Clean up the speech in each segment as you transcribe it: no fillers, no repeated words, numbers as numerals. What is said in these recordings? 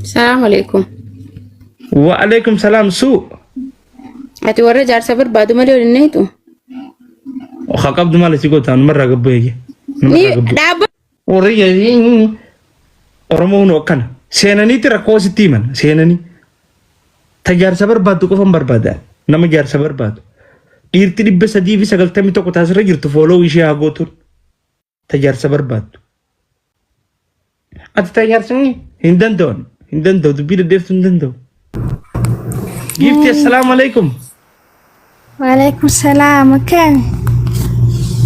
Salaam alaikum. Wa alaikum salaam suu. Ati warra jaarsa barbaadu malee waliin neetu. Haa qabdu maal si gootaan marraa gabbu eege. Ni dhaabba. Warri Oromoo hunoo akkana. Seenaniitti rakkoo sitti himan seenanii. Ta jaarsa barbaaddu qofa hin barbaadan. Nama jaarsa barbaadu. Dhiirti 391 taasirra jirtu fooloo ishee haa gootuun. Ta jaarsa barbaaddu. Ati ta jaarsa hin danda'an. Hin danda'u dubbii deddeeftuu hin danda'u. Giifti assalaamu alaikum. Waalaikum salaam. Akkami?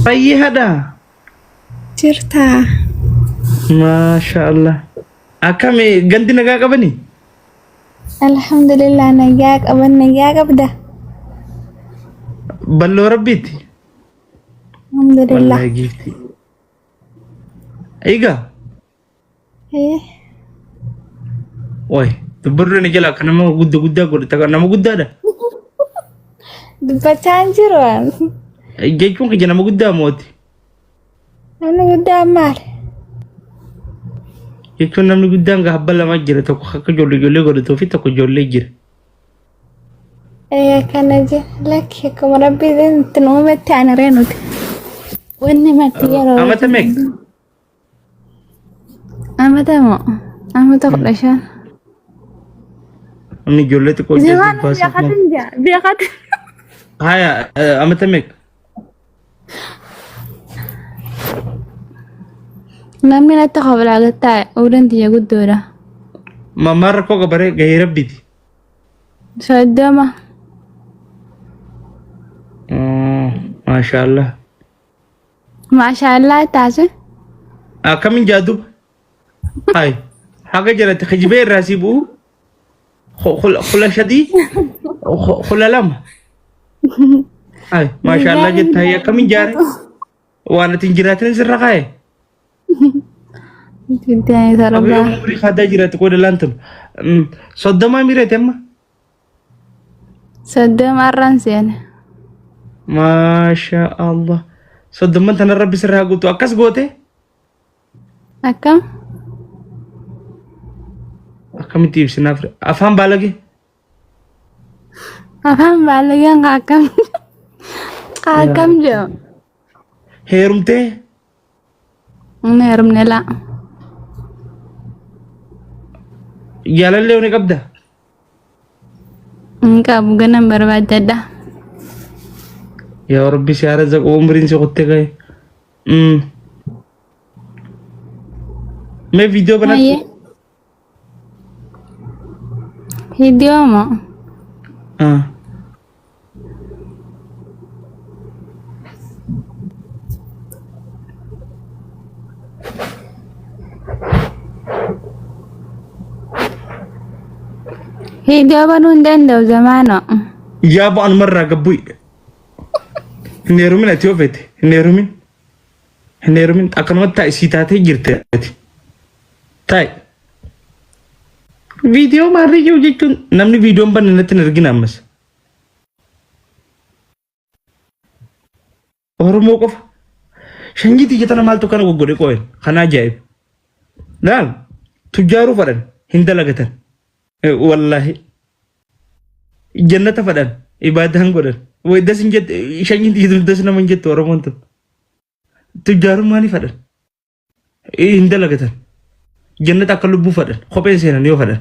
Fayyee hadhaa. Jirtaa? Maasha Allah. Akkami gandi nagaa qabanii? Alhamdulillah nagaa qaban nagaa qabda. Balloo rabbiitti. Alhamdulillah. Wallaahi giifti. Egaa Eh, Way dubbarri ni jala akka nama guddaa guddaa godhata kan nama guddaadha. Dubbachaa hin jiru waan. Jechuun kiyya nama guddaa mooti. Namni guddaan maali? Jechuun namni guddaan gahabba lama jira tokko akka ijoollee ijoollee godhatuu fi tokko ijoollee jira. Ee akkana je lakki akkuma rabbi itti nu uumetti ani ree nuti. Wanni marti yeroo Amata meeqa? Amata moo? Amata 15. Namni ijoollee xiqqoo Isin ijaa waan baasuuf beekatin jaa beekatin. Haya amata meeqa? Namni natti koflaa gattaa'e umriin tiyya guddoodha. Mammaan rakkoo qabaree gahee rabbiiti. 30. Maashaallah. Maashaallah taase. Akkamiin jaadu? Hay. Haga jalatti kijibee irraa si bu'u. Kula shadii. Kula lama. Hay. Maashaallah jetta hay akkamiin jaare? Waan ati hin jiraatin sirra kaaye. Guddaan Abiyyi torbaa. umurii kaadaa jiraatti qooda laantum. 30 mireete amma. 30 har'aan seene. Maasha Allah. Soddomman tana rabbi sirraa guutu akkas goote Akkam? Akkamitti ibsinaaf afaan baalage Afaan baalageen kaa akkam? Kaa akkam jedhu? Heerumtee. Hin heerumne laa. Jaalallee ni qabda. Hin qabu ganan barbaaddadha. Yaa Rabbi si haa razaqu umriin si kutte gahe. Mee viidiyoo banadhu. Hayyee. Viidiyoo moo? Ah. Viidiyoo banuu hin danda'u zamaanoo. Yaa bu'aan marraa gabbu'i. Hin heerumin ati yoo feete hin heerumin. Hin heerumin akkanumatti taa'i sii taatee jirti ati. Taa'i. Viidiyoo maarree jiru jechuun namni viidiyoon banne natti hin argina ammas. Oromoo qofa. Shanyii tiyya tana maaltu kana goggodhe qooyin. Kana ajaa'iba. Laal tujjaaruu fadhan hin dalagatan. Wallaahi. Jannata fadhan ibaadaan godhan. Way das hin jette shanyiin tiyya tun das nama hin jettu Oromoon tun. Tujjaarummaa ni fadhan. Hin dalagatan. Jannata akka lubbuu fadhan. Kopheen seenan yoo fadhan.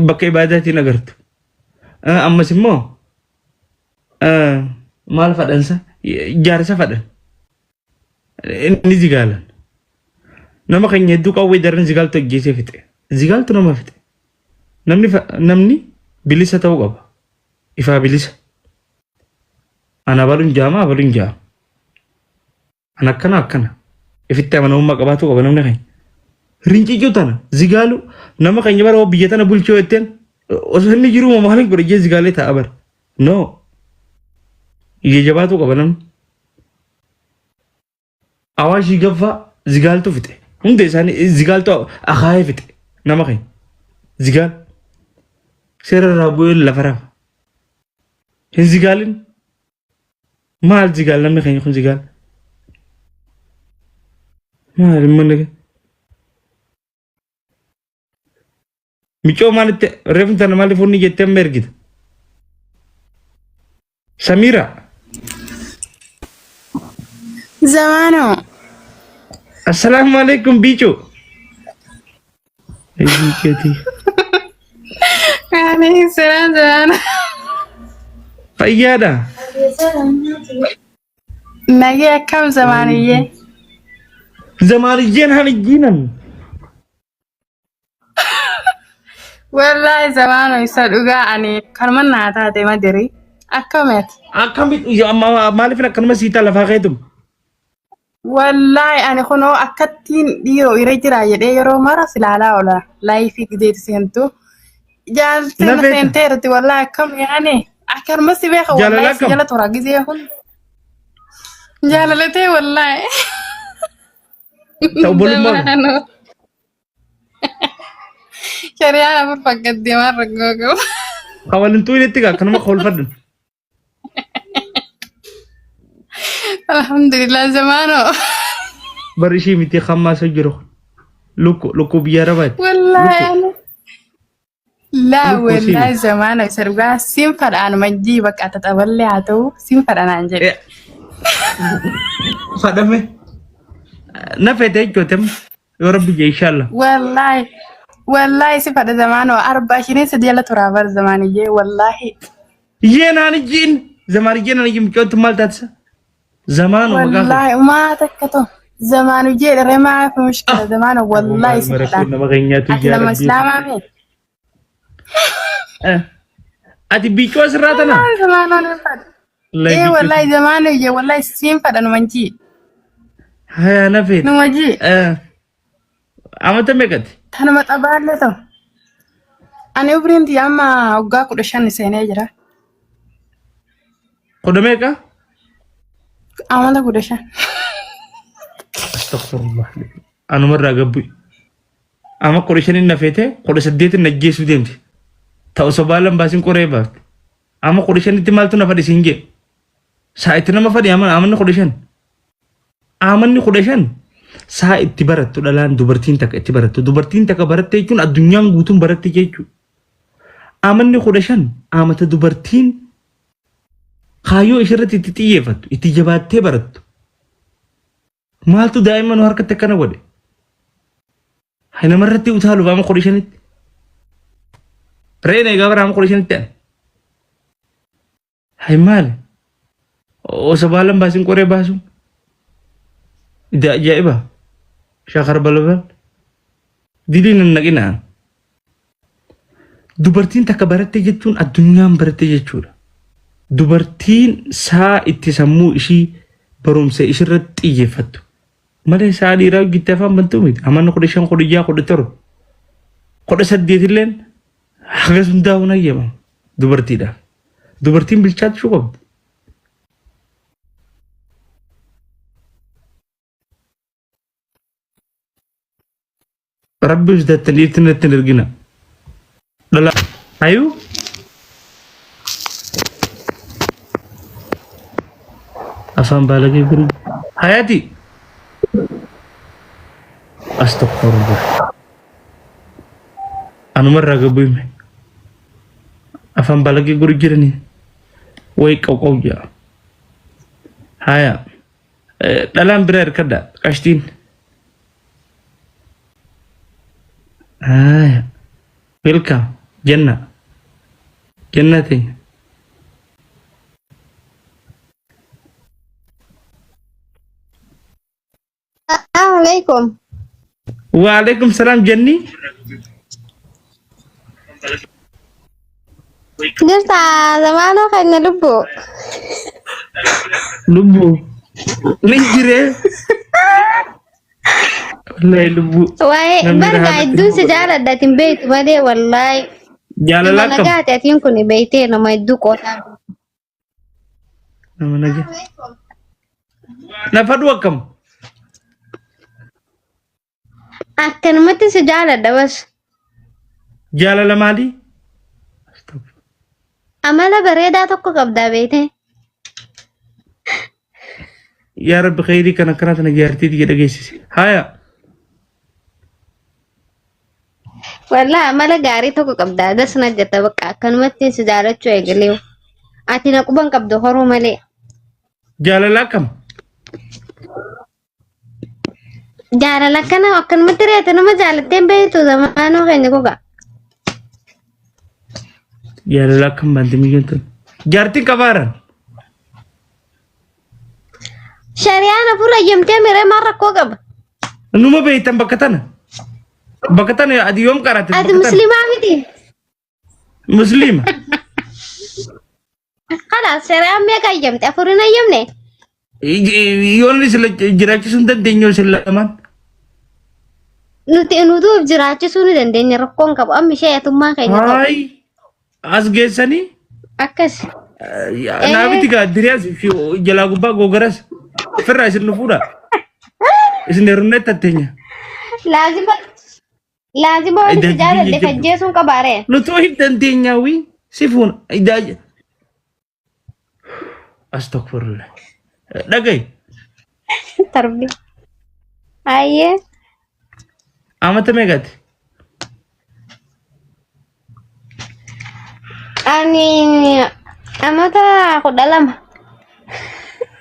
Bakka ibaadaatiin agartu. Ammas immoo maal fadhansa? Jaarsa fadhan. Inni zigaalan. Nama keenya hedduu qawwee daran zigaaltu ajjeesee fixe. Zigaaltu nama fixe. Namni namni bilisa ta'uu qaba. Ifaa bilisa. Ana abaluun jaama abaluun jaama. An akkana akkana. Ifitti amanamummaa qabaatu qaba namni keenya. Rincicuu tana zigaalu nama keenya bara biyya tana bulchuu jetteen osoo inni jiruu maaliin godhe jee zigaalee ta'a bara. No. Ija jabaatuu qaba namni. Awaashii gaffaa zigaaltu fixe. Hunda isaanii zigaaltu akaayee fixe nama keenya. Zigaal. Seera irraa bu'ee lafa rafa. Hin zigaalin. Maal zigaal namni keenya kun zigaal. Maal manni. Micoo maalitti reefni tana maaliif onni jettee amma ergita? Samiira. Zamaanoo. Assalaamu alaikum biicoo. Biicooti. Alayhi salaam zamaanoo. Fayyaadha. Nagee akkam zamaaniyyee. Zamaaniyyeen hanijjiinan. Wallaahi zamaanoo isa dhugaa ani kanuma naa taate madiri. Akkamitti? Akkamitti maaliif akkanuma siitaa lafaa keetum? Wallaahi ani kunoo akkattiin dhiiroo irra jira jedhee yeroo mara silaalaa oola. Laayifii gideeti seentu. Jaaltee Na na beeka. seenteerti wallaahi akkam yaani akkanuma si beeka Jaalala wallaahi si akkam? jala tura gizee kun. Jaalalatee wallaahi. Ta'u obbolummaa. Zamaanoo. Shari'aan afur fakkattee maal rakkoo qabu. Kawalintuu itti gaa akkanuma kolfadhu. Alhamdulillah zamaanoo. Bar ishii miti hammaa isa jiru. Lukku lukku biyya arabaati. Wallaahi Lukku ani. Laa lukku ishii wallaahi miti. zamaana isa dhugaa siin fadhaan majjii bakka tataballee haa ta'u siin fadhanaan jedhe. Fadhame. Na fete jechuutem yoo rabbi jee inshallah. Wallaahi wallaahi si fadha zamaanoo arba shiniin si jala turaa bar zamaaniyyee wallaahi. Yeenaan ijjiin zamaan ijjiin ijjiin micoottu maal taatisa? Zamaanuma gaafa. Wallaahi maa takka ta'u zamaanu jedhe remaa fi mushkila zamaana wallaahi si fadhaan. Nama keenyaatu Ati yaa nama rabbii. islaamaa mee? Ati biicoo asirraa tana? Wallaahi zamaanoo ni fadha. Wallahi Ee biicoo. wallaahi zamaanu ije wallaahi siin fadha numa jii. Haya na feete. Numa jii. Amata meeqati? Tanuma xabaallee ta'u. Ani umriin tiyya amma waggaa 15 seenee jira. Kudha meeqa? Amala 15. Astaghfirullah. Anumarraa gabbu. Amma 15n na feete 18n na ajjeesuu deemti. Ta'u sobaa baasin qoree baafte. Amma 15tti maaltu na fadhi siin jee. Saa itti nama fadhi amanni 15. Amanni 15 saa itti barattu dhalaan dubartiin takka itti barattu. Dubartiin takka baratte jechuun addunyaan guutuun baratte jechuudha. Amanni 15 amata dubartiin kaayyoo ishirratti itti xiyyeeffattu, itti jabaattee barattu. Maaltu daa'imman harkatti akkana godhe? Hay namarratti utaaluuf amma 15tti. Re'een eegaa bara amma 15tti ani. Hay maali? Osoo baalan baasin qoree baasuun. Ida ajaa'iba. Shakar balbal. Diliin hin naqinaa. Dubartiin takka baratte jechuun addunyaan baratte jechuudha. Dubartiin saa itti sammuu ishii barumsa ishirratti xiyyeeffattu. Malee saa dhiiraa hojjette afaan bantuu miti. Amanni 15, 16, 17, 18 illeen hagas hundaa'uun hayyamamu dubartiidhaaf. Dubartiin bilchaachuu qabdi. Rabbi hojjetan dhiirti natti hin ergina. Dhala ayuu afaan baalagee gurgu. Hayati astaghfirullah. Anumarraa gabbu hime. Afaan baalagee gurgu jiranii way qawqaw jedha. Haya dhalaan bira hirkadha qashtiin. Haya welcome janna janna teenya. Assalamualaikum. Waalaikum salam Jenny. Jirta zamaanoo keenya lubbu. Lubbu. Ni jiree. Wallahi lubbu. Waa'ee Namni bargaa rahaamatti hedduun si jaaladha ati hin beektu malee wallaahi. Jaalala Nama akkam? nagaati atiin kun beektee nama hedduu qoosaa. Nama nagaa. Nafa du'a akkam? Akkanumatti si jaaladha bas. Jaalala maalii? Amala bareedaa tokko qabdaa beektee. Yaa Rabbi khayrii kana akkanaa tana jaartii tiyya dhageessisi. Haya. Wallaahi amala gaarii tokko qabda. Das na jetta bakka akkanumatti si jaalachuu eegalee. Ati na quban qabdu horuu malee. Jaalala akkam? Jaalala akkana akkanumatti reete nama jaalattee hin beektu zamaanoo keenya gogaa. Jaalala akkam baanti miyyuun tun. Jaartiin qabaaran. Shari'aan afur eeyyamtee miree maal rakkoo qaba? Numa beektan bakka tana. Bakka tana ati yoom qarate? Ati Bakka tana. musliimaa miti. Musliima. Kalaas shari'aan meeqa eeyyamte? Afur hin eeyyamne? Yoon isin jiraachisuu hin dandeenye isin lamaan. Nuti nutuuf jiraachisuu ni dandeenya rakkoon qabu. Amma ishee atummaa keenya ta'u. Hayi as geessanii Akkas. Naabiti gaa diriyaas fi jalaa gubbaa googaras ofirraa isin nu fuudha. Isin heerumnee tatteenya. Laazima laazima wanti si jaaladhe fajjeesuun qabaaree. Nutuu hin dandeenyaawii si fuuna. Astagfirullah. Dhagayi. Tarbi. Ayyee. Amata meeqati? Ani amata 12.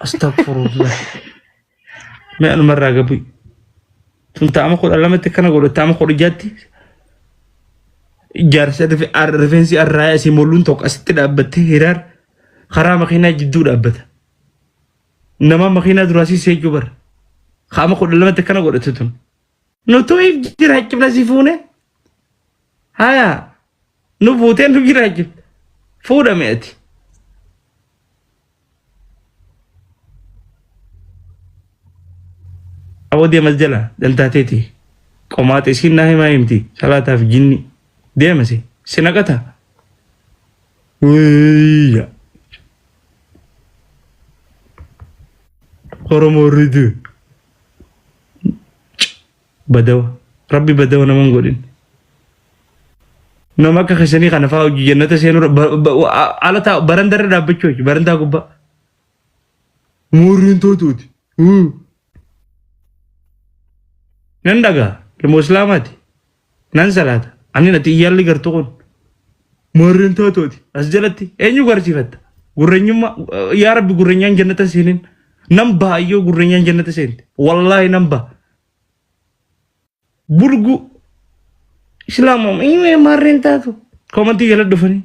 Astagfirullah. Mee anumarraa gabu. Tun ta'ama 12tti akkana godhu ta'ama 16tti jaarsa rifeensi arraaya asii molluun tokko asitti dhaabbattee hiraar karaa makiinaa jidduu dhaabbata. Nama makiinaa duraa si seejuu bara. Qaama 12tti akkana godhate tun. Nutuu if jiraachifna si fuune. Haya nu fuutee nu jiraachifte. Fuudhame ati. Aboo deemas jala dantaa teeti. Qomaaxa isiin naa himaa himti. Salaataaf jinni. Deemasi. Si naqata. Wayya. Oromoo riduu. Badawa. Rabbi badawa nama hin godhin. Nama akka keessanii kana fa'aa hojii jannata seenuu ala taa'u barandarra dhaabbachuu jechuudha. Barandaa gubbaa. Moorriin tootuuti. Nan dhagaa. Ilmoo Islaamaati. Nan salaata. Ani nati iyyaalli gartuu kun. Moorriin tootuuti. As jalatti eenyu garsiifatta? Gurreenyummaa yaa Rabbi gurreenyaan jannata seenin. Nan baha iyyoo gurreenyaan jannata seente. Wallaahi nan baha. Bulgu Islaamuma imee maarreen taatu. Komantii jala dhufanii.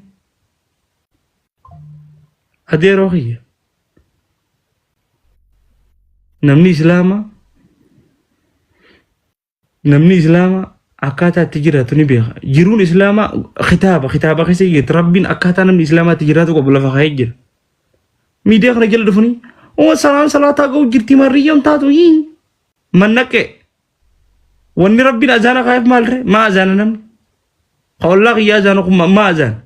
Adeeroo kiyya. Namni Islaamaa namni Islaamaa akkaataa itti jiraatu ni beeka. Jiruun Islaamaa kitaaba kitaaba keessa jirti. Rabbiin akkaataa namni Islaamaa itti jiraatu qabu lafa kaa'ee jira. Miidiyaa kana jala dhufanii oo salaan salaataa ga'u jirti marriyyoon taatu yii. Mannaqee wanni Rabbiin azaana kaa'eef maal ree? Maa azaana namni? Ka ollaa kiyyaa azaana kun maa azaana?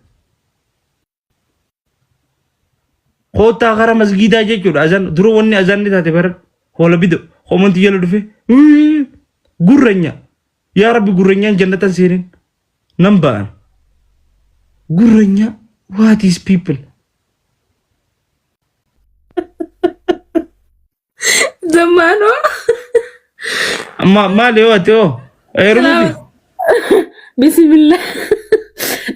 Koottaa kara masgiidaa jechuudha. Azaan dura wanni azaanni taate bara hoola bido homanti jala dhufe gurranya yaa rabbi gurranyaan jannatan seenin nan ba'an gurranya what is people Zammaanoo. Amma maali yoo ati hoo? Heerumuufi? Bismillah.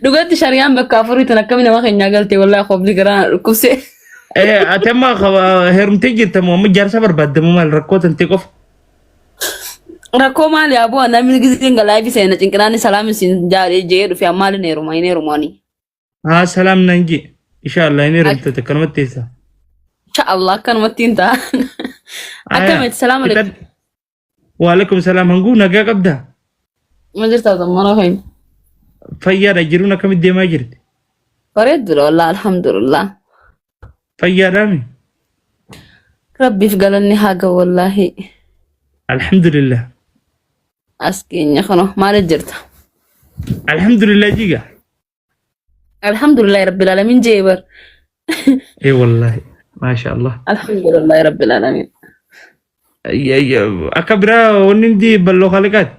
Dhugatti shariyaan bakka afurii tan akkami nama keenyaa galte wallahi qobli garaa na dhukkubse. Eh, ati amma heerumtee jirta moo amma jaarsa barbaadda moo maal rakkoo tantee qofa? Rakkoo maali aboo namni gizeen galaafi seena cinqinaanni salaam isin jaaree jee dhufe ammaal hin heeruma hin heerumu ani. Haa salaam naan jee. Inshallah hin heerumta akkanumatti teessa. Insha Allah akkanumatti hin ta'a. Akkamitti salaam alaikum. Waalaikum salaam hanguu nagaa qabdaa? Ma jirtaa zammanoo keenya? Fayyaadha jiruun akkamitti deemaa jirti? Bareeddudha wallah alhamdulillah. Fayyaadhaami? Rabbiif galanni haa ga'u wallaahi. Alhamdulillah. As keenya kunoo maaliif jirta? Alhamdulillah jiga. Alhamdulillah rabbil alamin jee bar. Eh wallahi. Maasha Allah. Alhamdulillah rabbil alamin. Akka biraa wanni hundi balloo khaliqaati.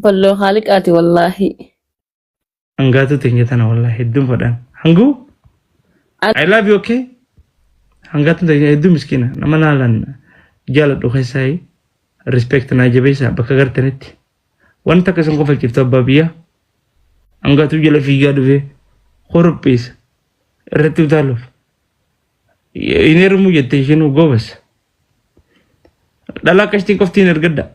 Balloo haaliqaati wallaahi. Hangaatu teenya tana wallahi hedduun fadhaan. Hanguu? I love you okay? Hangaatu teenya hedduu miskiina nama naalan jaaladhu keessaa respect naa jabeessa bakka gartanitti. Wanta akka isin kofalchiiftu abbaa biyyaa. Hangatuu jala fiigaa dhufee koropheessa irratti utaaluuf. Hin heerumuu jette isheen goobas. Dhalaa qashtiin qoftiin ergadda.